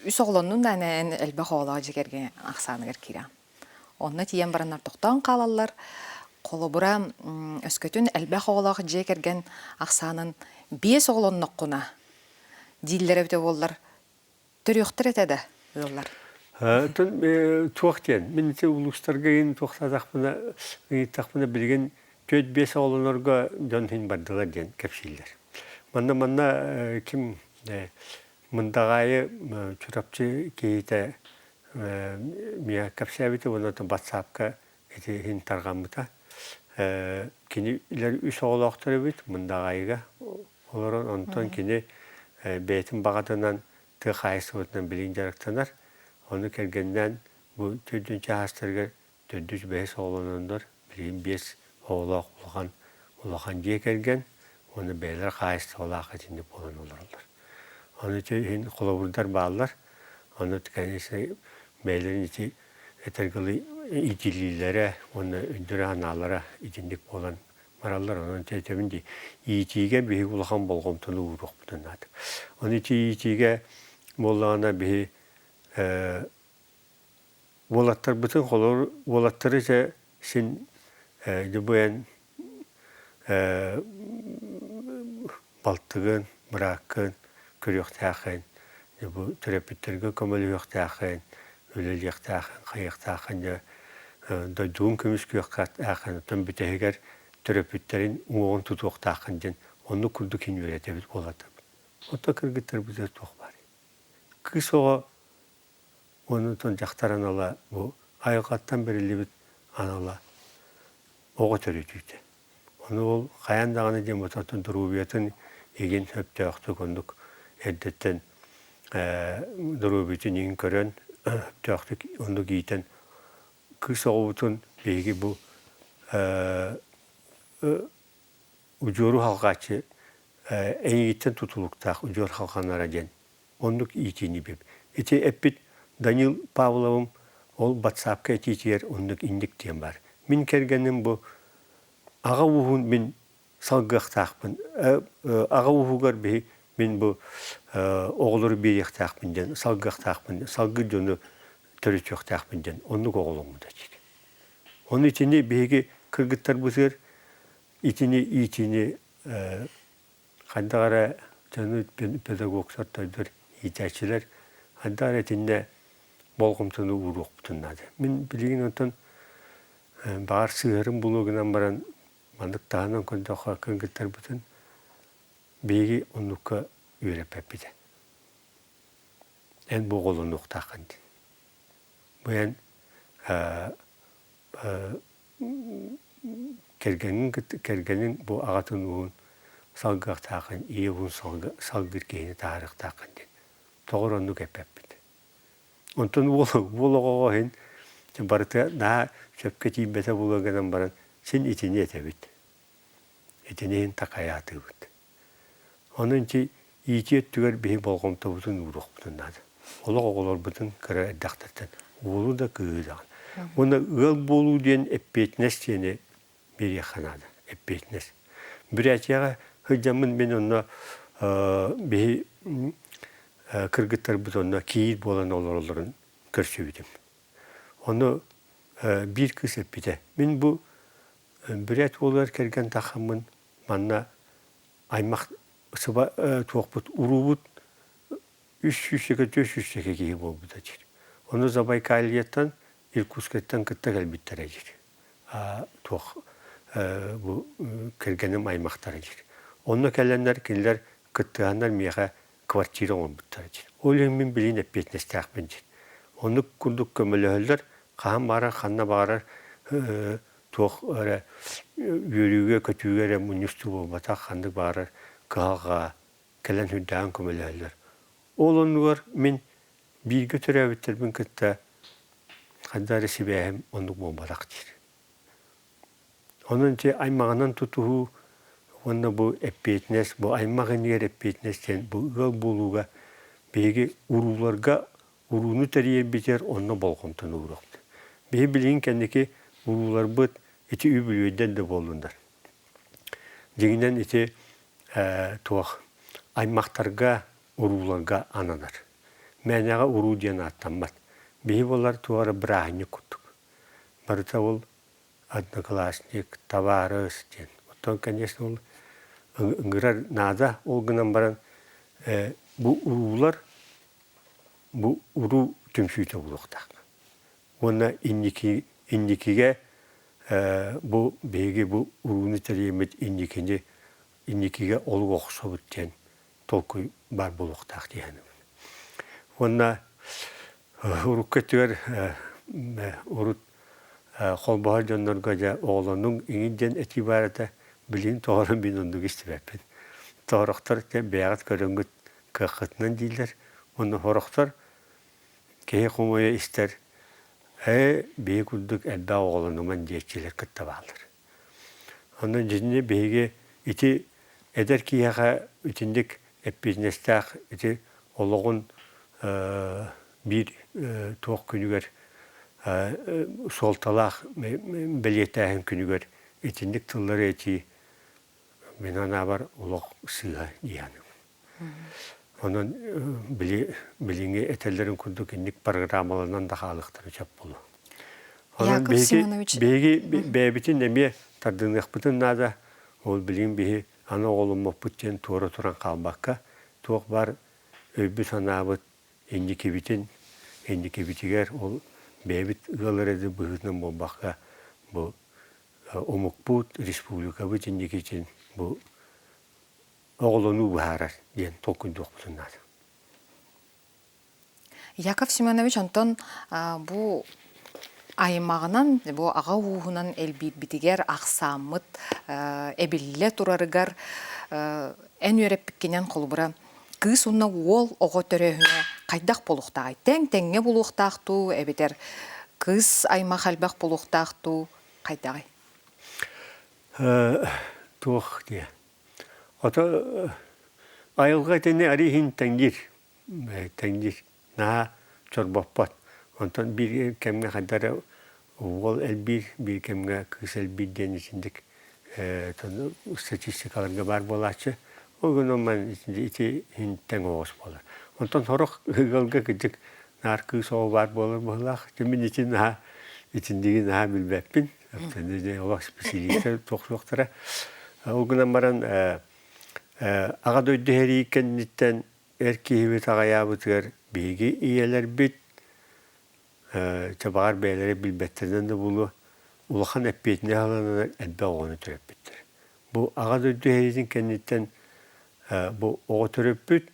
Үс оҕолоннун да эн элбэх оҕолоох дьиэ кэргэн ахсааныгар киирэҕин. Онно тиийэн бараннар тохтоон хаалаллар. Холобура, өскөтүн элбэх оҕолоох дьиэ кэргэн ахсаанын биэс оҕолонноххуна дииллэрэ эбитэ буоллар, төрүөхтэр этэ да ыаллар. Оттон туох диэн, мин ити улуустарга иһин туохтаатахпына, ыйыттахпына билигин түөрт-биэс оҕолонорго дьон иһин бардылар диэн кэпсииллэр. Манна манна ким Мындаҕаайы Чурапчы киһитэ миэхэ кэпсээбитэ уонна батсаапка ити иһин тарҕаммыта. Кинилэр үс оҕолоохтор эбит Мындаҕаайыга олорон, онтон кини бэйэтин баҕатынан тыа хаһаайыстыбатынан билигин дьарыктанар. Ону кэргэнинээн бу төрдүн чаастарыгар төрдүс бэһис оҕолононнор билигин биэс оҕолоох улахан улахан дьиэ кэргэн уонна бэйэлэрэ хаһаайыстыбалаах итинник буолан олороллор. Ону ити иһин холобурдар бааллар. Ону конечно бэйэлэрин ити этэргэлии иитиллиилэрэ уонна өйдөрө-санаалара итинник буолан бараллар. Онон этэбин дии иитиигэ биһиги улахан болҕомтону ууруохпутун наада. Ону ити иитиигэ буоллаҕына биһи Уолаттарбытын холобур уолаттары дьэ син дьыбыйан балтыгын, бырааккын көрүөхтээххин, бу төрөппүттэргэ көмөлөһүөхтээххин, үлэлиэхтээххин, хайыахтааххын дьэ дойдугун көмүскүөхтээххин, оттон бүтэһигэр төрөппүттэрин уҥуоҕун тутуохтааххын диэн оннук курдук иһин үөрэтэбит уолаттарбыт. Оттон кыргыттарбытыгар туох баарый? Кыыс оҕо Онтон дьахтар анала бу айылҕаттан бэриллибит анала оҕо төрөтүүтэ. Ону ол хайаан даҕаны диэн ботортон доруобуйатын игин сөптөөхтүк оннук эрдэттэн доруобуйатын игин көрөн сөптөөхтүк оннук иитэн кыыс оҕобутун биһиги бу удьуору халҕааччы эйигиттэн тутулуктаах удьуор халҕанара диэн оннук иитиини бив. Ити эппит Данил Павловым ол батсаапка этиитигэр оннук инник диэн баар. Мин кэргэним бу аҕа ууһун мин салгыахтаахпын. Аҕа ууһугар биһи мин бу оҕолору биэриэхтээхпин диэн салгыахтаахпын, салгыы дьону төрүтүөхтээхпин диэн оннук оҕоломмута диир. Ону итини биһиги кыргыттарбытыгар итини иитиини хайдах эрэ дьону педагогтар тойдор иитээччилэр хайдах эрэ итиннэ болҕомтону ууруохпутун наада. Мин билигин онтон баҕар сыыһарым булуо гынан баран маннык таһынан көрдөххө кыргыттарбытын биһиги оннукка үөрэппэппит. Эн бу оҕолонуохтааххын диэн. Бу эн кэргэниҥ кэргэниҥ бу аҕатын ууһун салгыахтааххын, ийэ ууһун салгыыр киһини таһаарыахтааххын диэн тоҕо эрэ оннук эппэппит. Онтон уол уол оҕоҕо иһин барыта наһаа сөпкө тиийбэтэ буолуо гынан баран син итини этэбит. Итини иһин такайаатыыбыт. Онон ити иитии өттүгэр биһи болҕомтобутун ууруохпутун наада. Олох оҕолорбутун кыра эрдэхтэриттэн уолу да кыыһы даҕаны. Уонна ыал буолуу диэн эппиэтинэс диэни биэриэххэ наада. Эппиэтинэс. Бүрээчийэҕэ сылдьаммын мин онно биһи кыргыттарбыт онно кийиит буолан олороллорун көрсүбүтүм. Ону биир кыыс эппитэ. Мин бу бүрээт уолугар кэргэн таххаммын манна аймах сыба туохпут уруубут үс сүүсчэкэ түөрт сүүсчэкэ киһи буолбута диир. Ону Забайкальеттан Иркутскайтан кытта кэлбиттэрэ диир. Туох бу кэргэним аймахтара диир. Онно кэлэннэр кинилэр кыттыһаннар миэхэ квартира оҥорбуттара диир. Ол иһин мин билигин эппиэтинэстээхпин диир. Оннук курдук көмөлөһөллөр, хаһан баҕарар, ханна баҕарар туох эрэ үөрүүгэ-көтүүгэ эрэ мунньустуу буолбатах, ханнык баҕарар кыһалҕа кэлэн сүрдээҕин көмөлөһөллөр. Ол оннугар мин бииргэ төрөөбүттэрбин кытта хайдах эрэ сибээһим оннук буолбатах диир. Онон ити аймаҕынан тутуһуу уонна бу эппиэтинэс, бу аймах иннигэр эппиэтинэс диэн бу ыал буолууга биһиги урууларга урууну тэрийэрбитигэр онно болҕомтону ууруохпут. Биһи билигин кэнники урууларбыт ити үбүлүөйдэр да буоллуннар. Дьиҥинэн ити туох аймахтарга, урууларга ананар. Мээнэҕэ уруу диэн ааттаммат. Биһи буолар туох эрэ бырааһынньык курдук. Барыта ол одноклассник, табаарыс диэн. Оттон, конечно, ол ыҥырар наада. Ол гынан баран бу уруулар бу уруу түмсүүтэ буолуохтаах. Уонна инники инникигэ бу биһиги бу урууну тэрийэммит инникини инникигэ олук охсобут диэн толкуй баар буолуохтаах дии саныыбын. Уонна урукку өттүгэр урут холбоһор дьоннорго дьэ оҕолонуҥ иҥин диэн этии баар этэ. Билигин тоҕо мин оннук истибэппин. Тоорохтор бэйэҕит көрөҥҥүт кыаххытынан дииллэр. Уонна сорохтор киһи хомойо истэр ээ биһи курдук элбэх оҕолонуман диэччилэр кытта бааллар. Онон дьиҥэ биһиги ити эдэр киһиэхэ итинник эппиэтинэстээх ити олоҕун биир туох күнүгэр суолталаах бэлиэтээһин күнүгэр итинник тыллары этии мин санаабар олох сыыһа дии саныыбын. Онон били билиҥҥи этэллэрин курдук инник программаланан да хаалыахтара сөп буолуо. Онон Яков биһиги Семенович биһиги бэйэбитин эмиэ тардыныахпытын наада. Ол билигин биһи аны оҕоломмоппут диэн туора туран хаалбакка, туох баар өйбүт-санаабыт инникибитин, инникибитигэр ол бэйэбит ыал эрэ быһыытынан буолбакка, бу омукпут, республикабыт инникитин бу оҕолонуу быһаарар диэн толкуйдуохпутун наада. Яков Семенович онтон бу аймаҕынан, бу аҕа ууһунан элбиирбитигэр ахсааммыт эбиллэ турарыгар эн үөрэппиккинэн холобура кыыс уонна уол оҕо төрөөһүнэ хайдах буолуохтааҕый? Тэҥ-тэҥҥэ буолуохтаах дуу эбэтэр кыыс аймах элбэх буолуохтаах дуу хайдаҕый? Туох диэ. Ото айылҕа итини арыы иһин тэҥниир, тэҥниир, наһаа чорбоппот. Онтон биир кэмҥэ хайдах эрэ уол элбиир, биир кэмҥэ кыыс элбиир диэн итинник статистикаларга баар буолааччы. Ол гынан ити иһин тэҥ оҕус буолар. Онтон сорох ыалга кырдьык наар кыыс оҕо баар буолар быһыылаах. Мин ити наһаа итинниги наһаа билбэппин. Олох исписэлиистэр тохсуохтара. Ол гынан баран Аҕа дойду сэрии кэнниттэн эр киһибит аҕайаабытыгар биһиги ийэлэрбит чэ баҕар бэйэлэрэ билбэттэринэн да буолуо улахан эппиэтинэс ылананар элбэх оҕону төрөппүттэр. Бу Аҕа дойду сэриитин кэнниттэн бу оҕо төрөппүт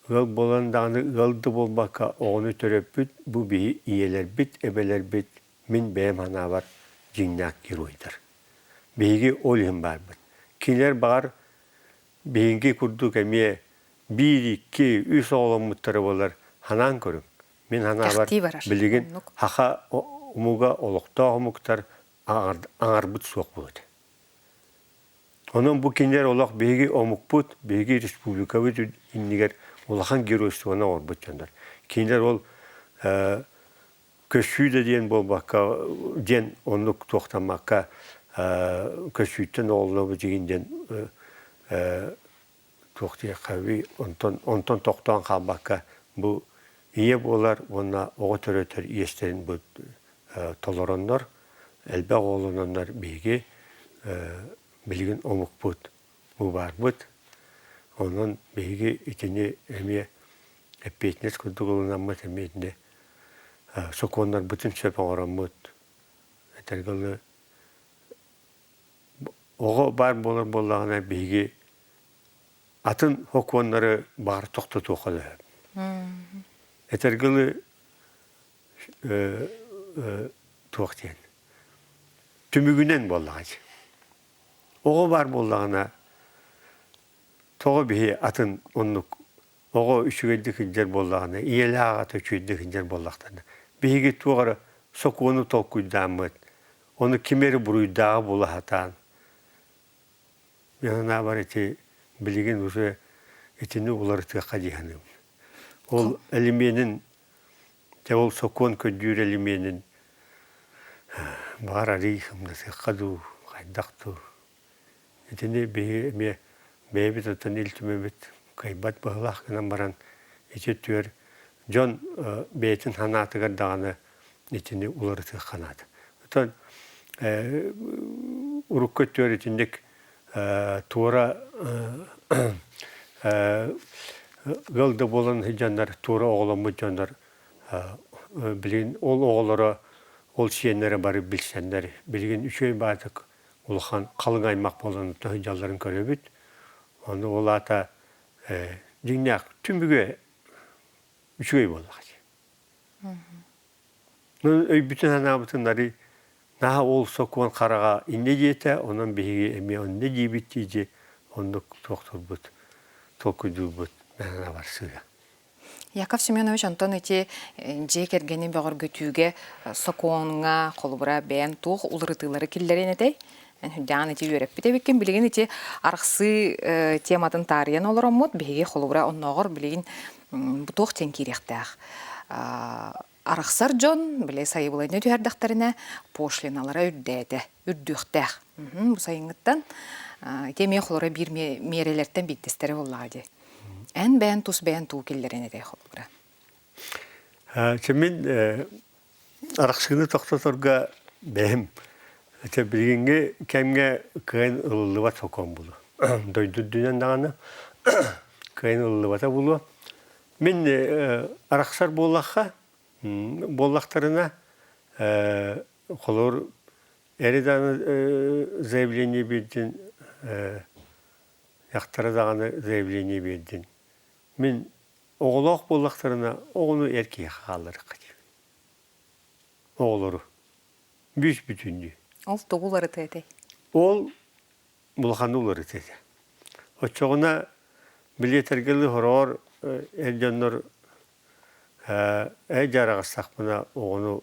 ыал буолан даҕаны ыал да буолбакка оҕону төрөппүт бу биһи ийэлэрбит, эбэлэрбит мин бэйэм санаабар дьиҥнээх геройдар. Биһиги ол иһин баарбыт. Кинилэр баҕар биһиги курдук эмиэ биир, икки, үс оҕоломмуттара буоллар санаан көрүҥ. Мин санаабар Кэхтии барар. билигин Оннук. саха омуга олохтоох омуктар аҥарбыт суох буолуо этэ. Онон бу кинилэр олох биһиги омукпут, биһиги республикабыт иннигэр улахан геройствоны оҥорбут дьоннор. Кинилэр ол көссүү да диэн буолбакка диэн оннук туохтаммакка көссүүттэн оҕолонобут игин диэн туох диэххэбий онтон онтон тохтоон хаалбакка бу ийэ буолар уонна оҕо төрөтөр иэстэрин бу толороннор элбэх оҕолононнор биһиги билигин омукпут бу баарбыт онон биһиги итини эмиэ эппиэтинэс курдук ылынаммыт эмиэ итини сокуоннарбытын сөп оҥороммут этэргэ дылы оҕо баар буолар буоллаҕына биһиги атын сокуоннары баҕар тохтотуохха да сөп. Этэргэ дылы туох диэн түмүгүнэн буоллаҕа дии. Оҕо баар буоллаҕына тоҕо биһи атын оннук оҕо үчүгэйдик сылдьар буоллаҕына, ийэлээх аҕата үчүгэйдик сылдьар буоллахтарына, биһиги туох эрэ сокуону толкуйдааммыт, ону ким эрэ буруйдааҕы була сатаан, мин санаабар ити билигин уже итини уларытыахха дии саныыбын. Ол элимиэнин, дьэ ол сокуон көрдүүр элимиэнин баҕар арыый сымнатыахха дуу, хайдах дуу. Итини биһиги эмиэ бэйэбит оттон Ил Түмэммит кыайбат быһыылаах гынан баран ити өттүгэр Дьон бэйэтин санаатыгар даҕаны итини уларытыахха наада. Оттон урукку өттүгэр итинник туора ыал да буолан сылдьаннар туора оҕоломмут дьоннор билигин ол оҕолоро ол сиэннэрэ бары билсэннэр билигин үчүгэй баатык улахан халыҥ аймах буолан сылдьалларын көрөбүт. Ону ол аата дьиҥнээх түмүгэ үчүгэй буоллаҕа дии. Өйбүтүн санаабытын арый наһаа ол сокуон хараҕа инньэ диэтэ, онон биһиги эмиэ онно диибит дии оннук туохтуурбут, толкуйдуурбут мээнэ барсыа. Яков Семенович, онтон ити дьиэ кэргэни бөҕөргөтүүгэ сокуоҥҥа, холобура, бэйэҥ туох уларытыылары киллэриэн этэй? Эн үрдээн ити үөрэппит эбиккин. Билигин ити арахсыы тематын таарыйан олороммут, биһиги холобура оннооҕор билигин бу туох диэн киириэхтээх. Арахсар дьон, били сайыбылыанньа түһэрдэхтэринэ, пошлиналара үрдээтэ, үрдүөхтээх. Бу сайыҥҥыттан ити эмиэ холобура биир миэрэлэртэн биирдэстэрэ буоллаҕа дии. Эн бэйэн тус бэйэн туу киллэрэн этэй холобура? Чэ мин арахсыыны тохтоторго бэйэм ити билигиҥҥи кэмҥэ кыайан ылыллыбат сокуон буолуо. Дойду үрдүнэн даҕаны кыайан ылыллыбата буолуо. Мин арахсар буоллахха, буоллахтарына холобур эри даҕаны заявление биэрдин дьахтара даҕаны заявление биэрдин. Мин оҕолоох буоллахтарына оҕону эр киһиэхэ хаалларыахха диибин. Оҕолору. Бүүс-бүтүннүү. Ол тугу уларытыа этэй? Ол улаханы уларытыа этэ. Оччоҕуна билиэтэргэлии хороҕор эр дьоннор ээ дьараҕастахпына оҕону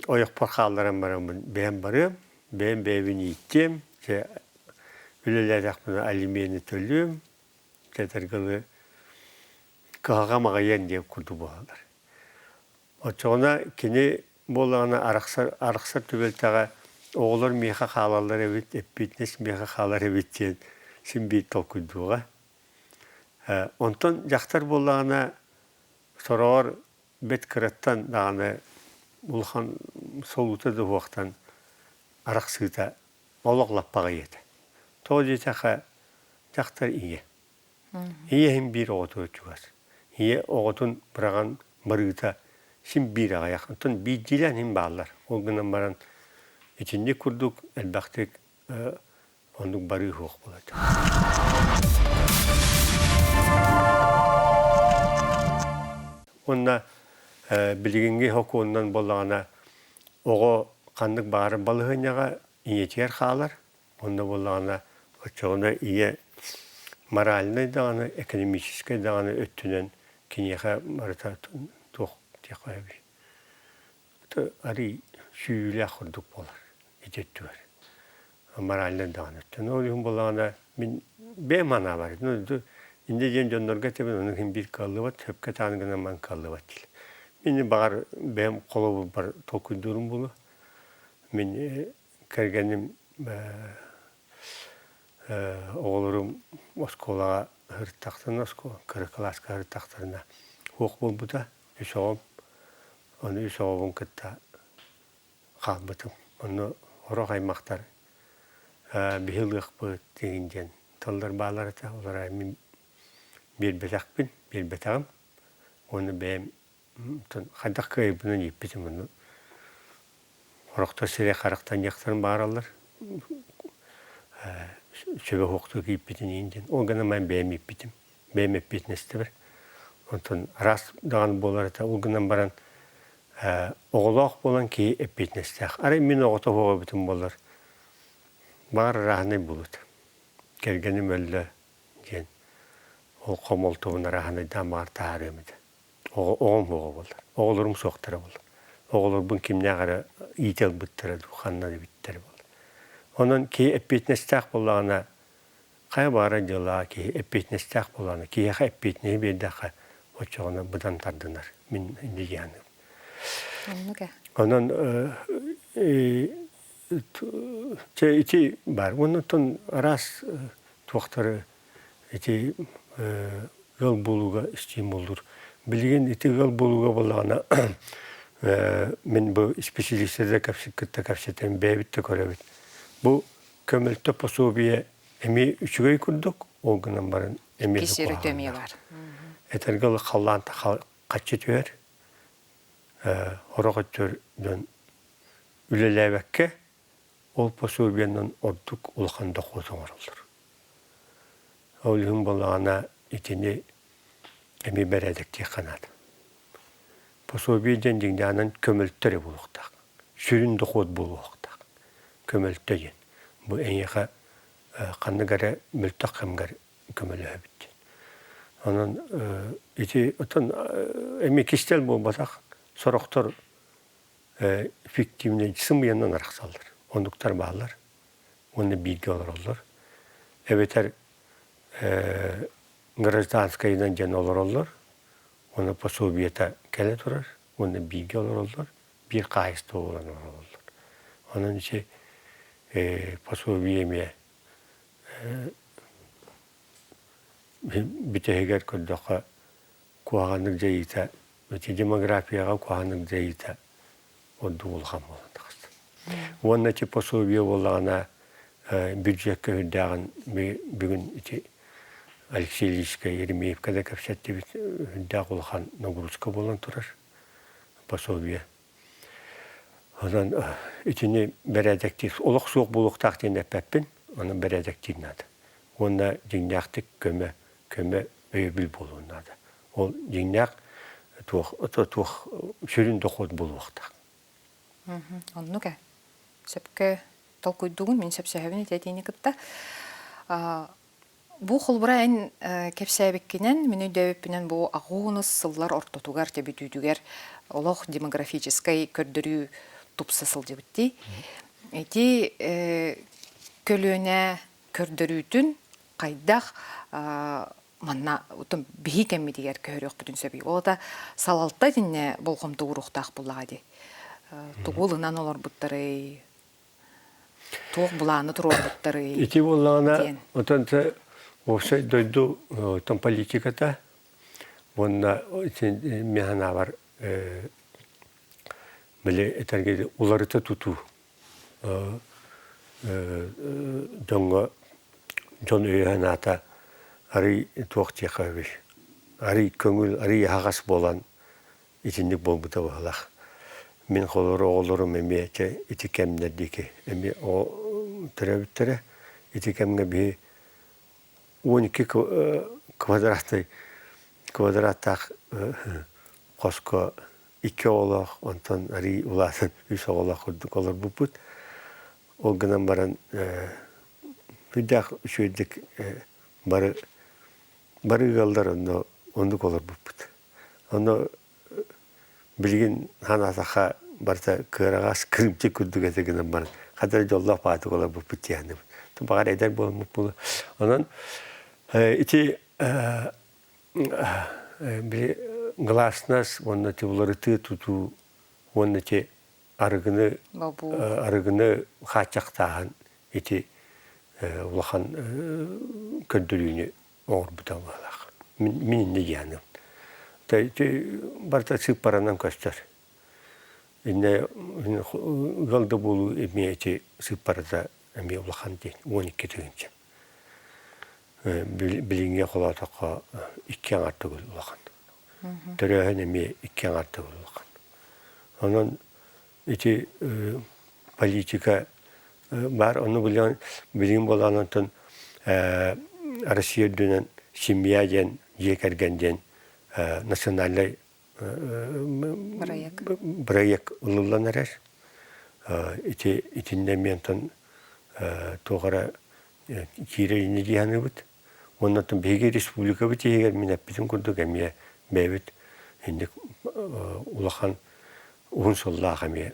ойохпор хаалларан бараммын бэйэм барыам, бэйэм бэйэбин ииттиэм, чэ үлэлээтэхпинэ алимены төлүөм, тэтэргалы кыһалҕам аҕыйыан диэн курдук буолаллар. Оччоҕуна кини буоллаҕына арахсар, арахсар түбэлтэҕэ оҕолор миэхэ хаалаллар эбит, эппиэтинэс миэхэ хаалар эбит диэн син биир толкуйдуоҕа. Онтон дьахтар буоллаҕына сороҕор бэрт кыраттан даҕаны улахан солуута да суохтан арахсыыта олох лаппаҕай этэ. Тоҕо диэтэххэ, дьахтар ийэ. Ийэ иһин биир оҕотугар чугас. Ийэ оҕотун быраҕан барыыта син биир аҕыйах. Оттон биирдиилээн иһин бааллар. Ол гынан баран итинник курдук элбэхтик оннук барыы суох буолар. Уонна билигиҥҥи сокуонунан буоллаҕына оҕо ханнык баҕарар балаһыанньаҕа ийэтигэр хаалар. Онно буоллаҕына оччоҕуна ийэ моральнай даҕаны, экономическай даҕаны өттүнэн киниэхэ барыта туох диэххэ сөбүй? Арыый сүүйүүлээх курдук буолар ити өттүгэр. Моральнай даҕаны өттүн. Ол иһин буоллаҕына мин бэйэм санаабар инньэ диэн дьоннорго этэбин, ону иһин биир кыаллыбат, сөпкө таан гынан баран кыаллыбат дииллэр. Мин баҕар бэйэм холобурбар толкуйдуурум буолуо. Мин кэргэним оҕолорум оскуолаҕа сырыттахтарына, кыра кылааска сырыттахтарына суох буолбута. Үс оҕом. Ону үс оҕобун кытта хаалбытым. Онно сорох аймахтар биһи ылыахпыт диэн диэн тыллар бааллар этэ. Олор мин биэрбэтэхпин, биэрбэтэҕим. Уонна бэйэм хайдах кыайбынан ииппитим ону сорохтор сирэй харахтаныахтарын баҕараллар. Сүбэ суохтук ииппитин иин диэн. Ол гынан баран бэйэм ииппитим. Бэйэм эппиэтинэстэбэр. Онтон араас даҕаны буолар этэ. Ол гынан баран оҕолоох буолан киһи эппиэтинэстээх. Арай мин оҕото суох эбитим буоллар, баҕар арааһынай буолуо этэ. Кэргэним өллө диэн ол хомолтобун арааһынайдаан баҕар таһаарыам этэ. Оҕом суоҕа буоллар. Оҕолорум суохтара буоллар. Оҕолорбун кимнээх эрэ иитэ ылбыттара дуу, ханна эбиттэрэ буоллар. Онон киһи эппиэтинэстээх буоллаҕына Хайа баҕарар дьыалаҕа киһи эппиэтинэстээх буоллаҕына, киһиэхэ эппиэтинэһи биэрдэххэ, оччоҕуна быдан тардынар. Мин инньэ дии Оннук ээ. Онон чэ ити баар. Оннуттан араас туохтары ити Ыал буолууга стимуллуур. Билигин ити ыал буолууга буоллаҕына мин бу исписэлиистэргэ кытта кэпсэтэн бэйэбит да көрөбүт. Бу көмөлтө пособие эмиэ үчүгэй курдук, ол гынан баран эмиэ Иккис өрүтэ эмиэ баар. Этэргэ дылы халлаан хаччы түһэр, сорох өттүгэр дьон үлэлээбэккэ ол пособиенан ордук улахан дохуот оҥороллор. Ол иһин буоллаҕына итини эмиэ бэрээдэктиэххэ наада. Пособие диэн дьиҥнээҕинэн көмөлтө эрэ буолуохтаах. Сүрүн дохуот буолуохтаах. Көмөлтө диэн. Бу эйиэхэ ханнык эрэ мөлтөх кэмҥэр көмөлөһөбүт диэн. Онон ити оттон эмиэ кистэл буолбатах. Сорохтор фиктивнэй сымыйанан арахсаллар. Оннуктар бааллар. Уонна бииргэ олороллор. Эбэтэр гражданскайынан дьэн олороллор. Уонна пособиета кэлэ турар. Уонна бииргэ олороллор. Биир хаһаайыстыба буолан олороллор. Онон ити пособие эмиэ бүтэһигэр көрдөххө куһаҕаннык дьайыыта ити демографияҕа куһаҕаннык дьайыыта ордук улахан буолан таҕыста. Уонна ити пособие буоллаҕына бюджекка үрдээҕин бүгүн ити Алексей Ильичка Еремеевка да кэпсэттибит үрдээх улахан нагрузка буолан турар пособие. Онон итини бэрээдэктиир олох суох буолуохтаах диэн эппэппин, онон бэрээдэктиир наада. Уонна дьиҥнээхтик көмө, көмө өйөбүл буолуон наада. Ол дьиҥнээх туох туох сүрүн дохуот буолуохтаах. Оннук ээ. Сөпкө толкуйдуугун, мин сөпсөһөбүн ити этиини кытта. Бу холобура эн кэпсээбиккинэн, мин өйдөөбүппүнэн бу аҕыс сыллар ортотугар, бүтүүтүгэр олох демографическай көрдөрүү тупса сылдьыбыт дии. Ити көлүөнэ көрдөрүүтүн хайдах манна биһи кэммитигэр көһөрүөхпүтүн сөбүй? Ол ата салалта итиннэ болҕомто ууруохтаах буоллаҕа дии. Тугу ылынан олорбуттарый, туох былааны туруорбуттарый Ити буоллаҕына, оттон уопсай дойду оттон политиката уонна мин санаабар били этэргэ уларыта тутуу дьоҥҥо дьон өйө-санаата арый туох диэххэ сөбүй арый көҥүл арый аһаҕас буолан итинник буолбута быһыылаах. Мин холобур оҕолорум эмиэ чэ ити кэмнэр диэки эмиэ оҕо төрөөбүттэрэ. Ити кэмҥэ биһи 12 квадраттай квадраттаах хоско икки оҕолоох, онтон арыый улаатан үс оҕолоох курдук олорбуппут. Ол гынан баран сүрдээх үчүгэйдик бары бары ыаллар онно оннук олорбуппут. Ону билигин санаатахха барыта кыараҕас кырыымчык курдук этэ гынан баран хата дьоллоох баатык олорбуппут диэхнибит. Баҕар эдэр буоламмыт буолуо. Онон ити били гласность уонна ити уларытыы тутуу уонна ити арыгыны арыгыны хааччахтааһын ити улахан көрдөрүүнү оҥорбута быһыылаах. Мин инньэ диэхиним. Барыта сыыппаранан көстөр. Иннэ ыал да буолуу эмиэ ити сыыппарата эмиэ улахан диэн 12 тыһыынча. Билиҥҥи холоотоххо икки аҥар төгүл улахан. Төрөөһүн эмиэ икки аҥар төгүл улахан. Онон ити политика баар ону билигин билигин буолан онтон Россия үрдүнэн семья диэн дьиэ кэргэн диэн национальнай бырайыак ылыллан эрэр. Ити итиннэ эмиэ онтон туох эрэ киирэр инньэ дии саныыбыт. Уонна оттон биһиги республикабыт иһигэр мин эппитим курдук эмиэ бэйэбит инник улахан уһун сыллаах эмиэ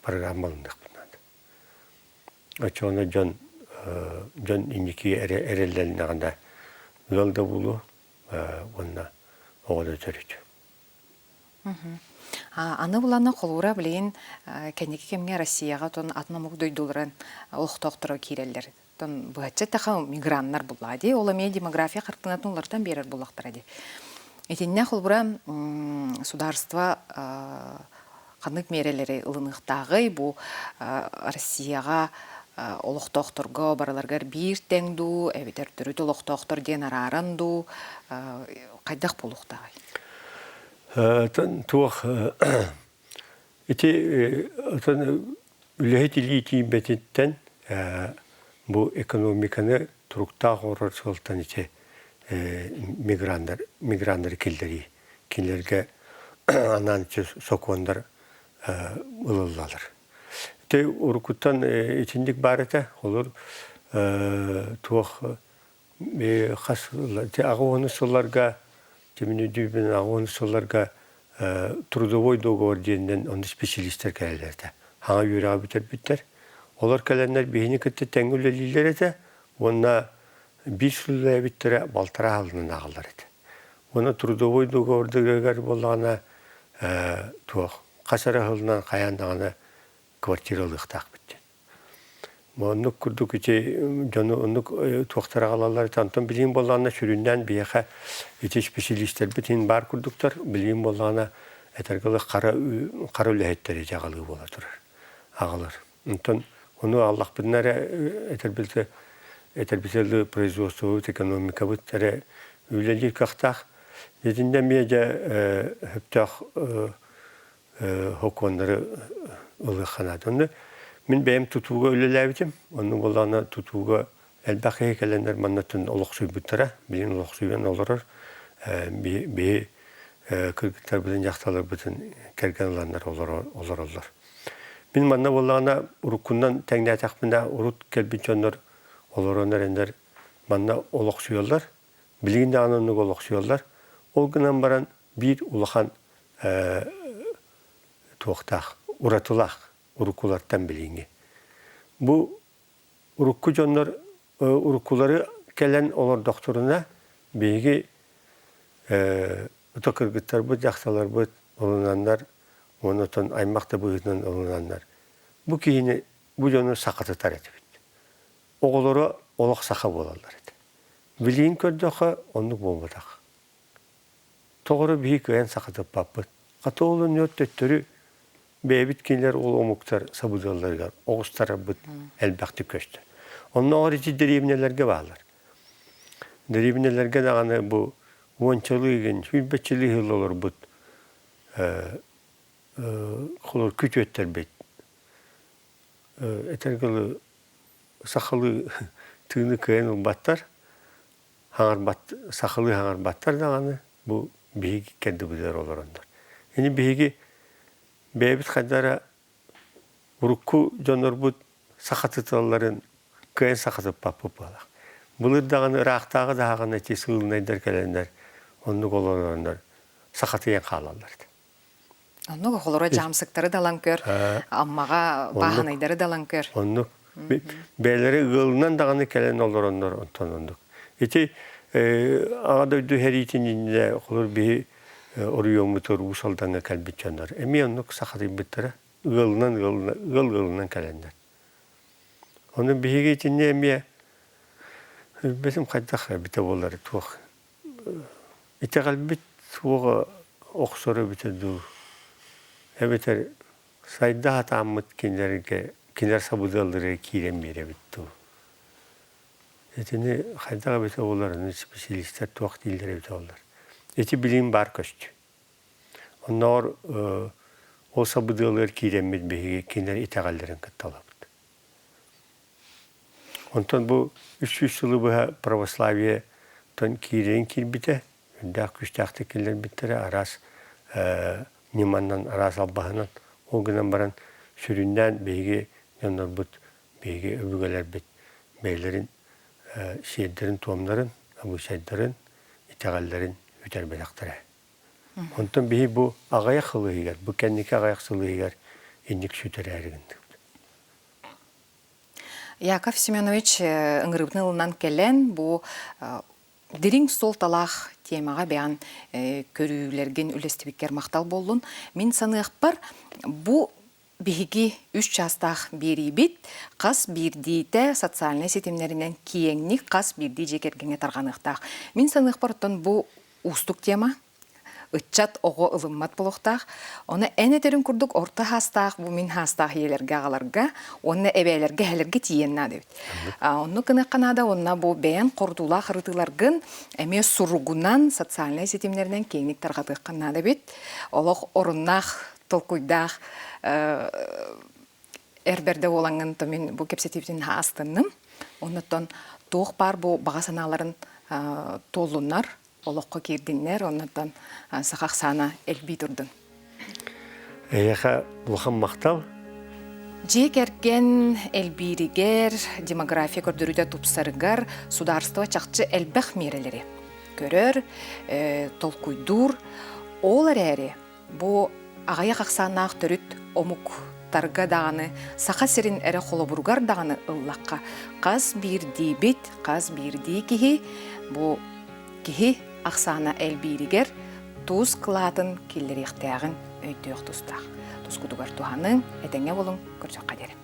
программа ылыныахпыт наада. Оччоҕуна дьон дьон инники эрэллэннэҕинэ ыал да буолуо уонна оҕо да төрүт. Аны булана холуура билигин кэнники кэмҥэ Россияҕа отон атын омук дойдуларын олохтоохторо киирэллэр. Оттон быһаччы эттэххэ миграннар буллаҕа дии. Ол эмиэ демография хартыынатын уларытан биэрэр буоллахтара дии. Итиннэ холобура судаарыстыба ханнык миэрэлэри ылыныахтааҕый? Бу Россияҕа олохтоохторго барыларыгар биир тэҥ дуу, эбэтэр төрүт олохтоохтор диэн арааран дуу, хайдах буолуохтааҕый? Туох ити үлэһит илии тиийбэтиттэн бу экономиканы туруктаах оҥорор сыалтан ити миграннар миграннары киллэрии кинилэргэ анаан ити сокуоннар ылыллалар. Ити уруккуттан итинник баар этэ. Олор туох хас аҕыс сылларга түмүнүдүүбүн аҕыс сылларга трудовой договор диэнинэн онно специалистар кэлэллэр этэ. Хаҥа үөрэҕи бүтэрбиттэр. Олор кэлэннэр биһини кытта тэҥҥэ үлэлииллэр этэ уонна биир сыл үлэлээбиттэрэ балтараа сылынан ааҕаллар этэ. Уонна трудовой договордарыгар буоллаҕына туох хас эрэ сылынан хайаан даҕаны квартира ылыахтаахпыт диэн. Оннук курдук ити дьону оннук туохтара аҕалаллар. Онтон билигин буоллаҕына сүрүннээн биһиэхэ ити исписэлиистэрбит иһин баар курдуктар. Билигин буоллаҕына этэргэ дылы хара хара үлэһиттэри ити аҕалыы буола турар. Аҕалар. Онтон ону аҕаллахпытына эрэ этэрбитэ этэрбитэ производствобыт, экономикабыт эрэ үлэлиир кыахтаах. Итиннэ эмиэ дьэ сөптөөх сокуоннары ылыахха наада. Онно мин бэйэм тутууга үлэлээбитим. Онно буоллаҕына тутууга элбэх киһи кэлэннэр маннаттан олохсуйбуттара. Билигин олохсуйан олорор. Биһи кыргыттарбытын, дьахталларбытын кэргэн ыланнар олороллор. Мин манна буоллаҕына уруккунан тэҥнээтэхпинэ урут кэлбит дьоннор олорон эрэннэр манна олохсуйаллар. Билигин даҕаны оннук олохсуйаллар. Ол гынан баран биир улахан туохтаах, уратылаах уруккулартан билиҥҥи. Бу урукку дьоннор уруккулары кэлэн олордохторуна биһиги ото кыргыттарбыт, дьахталарбыт ылынаннар уонна оттон аймах да быһыытынан ылынаннар бу киһини бу дьону сахатытар этибит. Оҕолоро олох саха буолаллар этэ. Билигин көрдөххө оннук буолбатах. Тоҕо эрэ биһи кыайан сахатыппаппыт. Хата ол оннугар төттөрү бэйэбит кинилэр ол омуктар сабыдыалларыгар оҕустарарбыт элбэхтик көстөр. Оннооҕор ити дэриэбинэлэргэ бааллар. Дэриэбинэлэргэ даҕаны бу уончалыы игин, сүүрбэччэлии сыл олорбут холор күтүөттэрбит этэргэ дылы сахалыы тыыны кыайан ылбаттар. хаҥарбат сахалыы хаҥарбаттар даҕаны бу биһиги кэрдибитигэр олороннор. Ини биһиги бэйэбит хайда эрэ урукку дьоннорбут сахатыталларын кыайан сахатыппаппыт буолар. Былыр даҕаны ыраахтааҕы даҕаны ити сыылынайдар кэлэннэр оннук олороннор сахатыйан хаалаллар этэ. Оннук оҕолоро дьаамсыктары далан көр, Аммаҕа бааһынайдары далан көр. Оннук. Бэйэлэрэ ыалынан даҕаны кэлэн олороннор онтон оннук. Ити Аҕа дойду сэриитин иннинэ холор биһи оройуоммутугар Уус Алдаҥҥа кэлбит дьоннор эмиэ оннук сахатыйбыттара. Ыалынан ыал ыалынан кэлэннэр. Ону биһиги итиннэ эмиэ билбэтим хайдах эбитэ буолар туох Итэҕэлбит суоҕа охсоро эбитэ дуу, эбэтэр сайда сатааммыт кинилэргэ кинилэр сабыдыалларыгар киирэн биэрэбит дуу. Итини хайдах эбитэ буолар, специалистар туох дииллэр эбитэ буоллар. Ити билигин баар көстүү. Оннооҕор ол сабыдыалыгар киирэммит биһиги кинилэр итэҕэллэрин кытта ылабыт. Онтон бу 300 сылы быһа православиетан киирэн киирбитэ, үрдээх күүстээхтик киллэрбиттэрэ араас ньыманан, араас албаһынан. Ол гынан баран сүрүннээн биһиги дьоннорбут, биһиги өбүгэлэрбит бэйэлэрин сиэрдэрин-туомнарын, абыычайдарын, итэҕэллэрин бүтэрбэтэхтэрэ. Онтон биһи бу аҕыйах сыл иһигэр, бу кэнники аҕыйах сыл иһигэр инник сүтэрээри гынныбыт. Яков Семенович ыҥырыыбытын ылынан кэлэн, бу дириҥ суолталаах темаҕа бэйэҕин көрүүлэргин үллэстибиккэр махтал буоллун. Мин саныахпар, бу Биһиги үс чаастаах биэриибит хас биирдиитэ социальнай ситимнэринэн киэҥник хас биирдии дьиэ кэргэҥҥэ тарҕаныахтаах. Мин саныахпар оттон бу уустук тема. Ыччат оҕо ылыммат буолуохтаах. Ону эн этэриҥ курдук орто хаастаах бу мин хаастаах ийэлэргэ аҕаларга уонна эбээлэргэ эһэлэргэ тиийэн наада эбит. Оннук гыныахха наада уонна бу бэйэҥ хорутуулаах ырытыыларгын эмиэ суругунан социальнай ситимнэринэн киэҥник тарҕатыахха наада эбит. Олох оруннаах толкуйдаах эр бэрдэ буолаҥҥын то мин бу кэпсэтиибитин наһаа астынным. Оннуттан туох баар бу баҕа санааларын туоллуннар, олоххо киирдиннэр, оннуттан саха ахсаана элбии турдун. Эйиэхэ улахан махтал. Дьиэ кэргэн элбииригэр, демография көрдөрүүтэ тупсарыгар судаарыстыба чахчы элбэх миэрэлэри көрөр, толкуйдуур. Ол эрээри Бу аҕыйах ахсааннаах төрүт омуктарга даҕаны, Саха сирин эрэ холобуругар даҕаны ыллахха, хас биирдиибит, хас биирдии киһи бу киһи ахсаана элбииригэр туус кылаатын киллэриэхтээҕин өйдүөх тустаах. Тускутугар туһаныҥ, этэҥҥэ буолуҥ, көрсөххө диэри.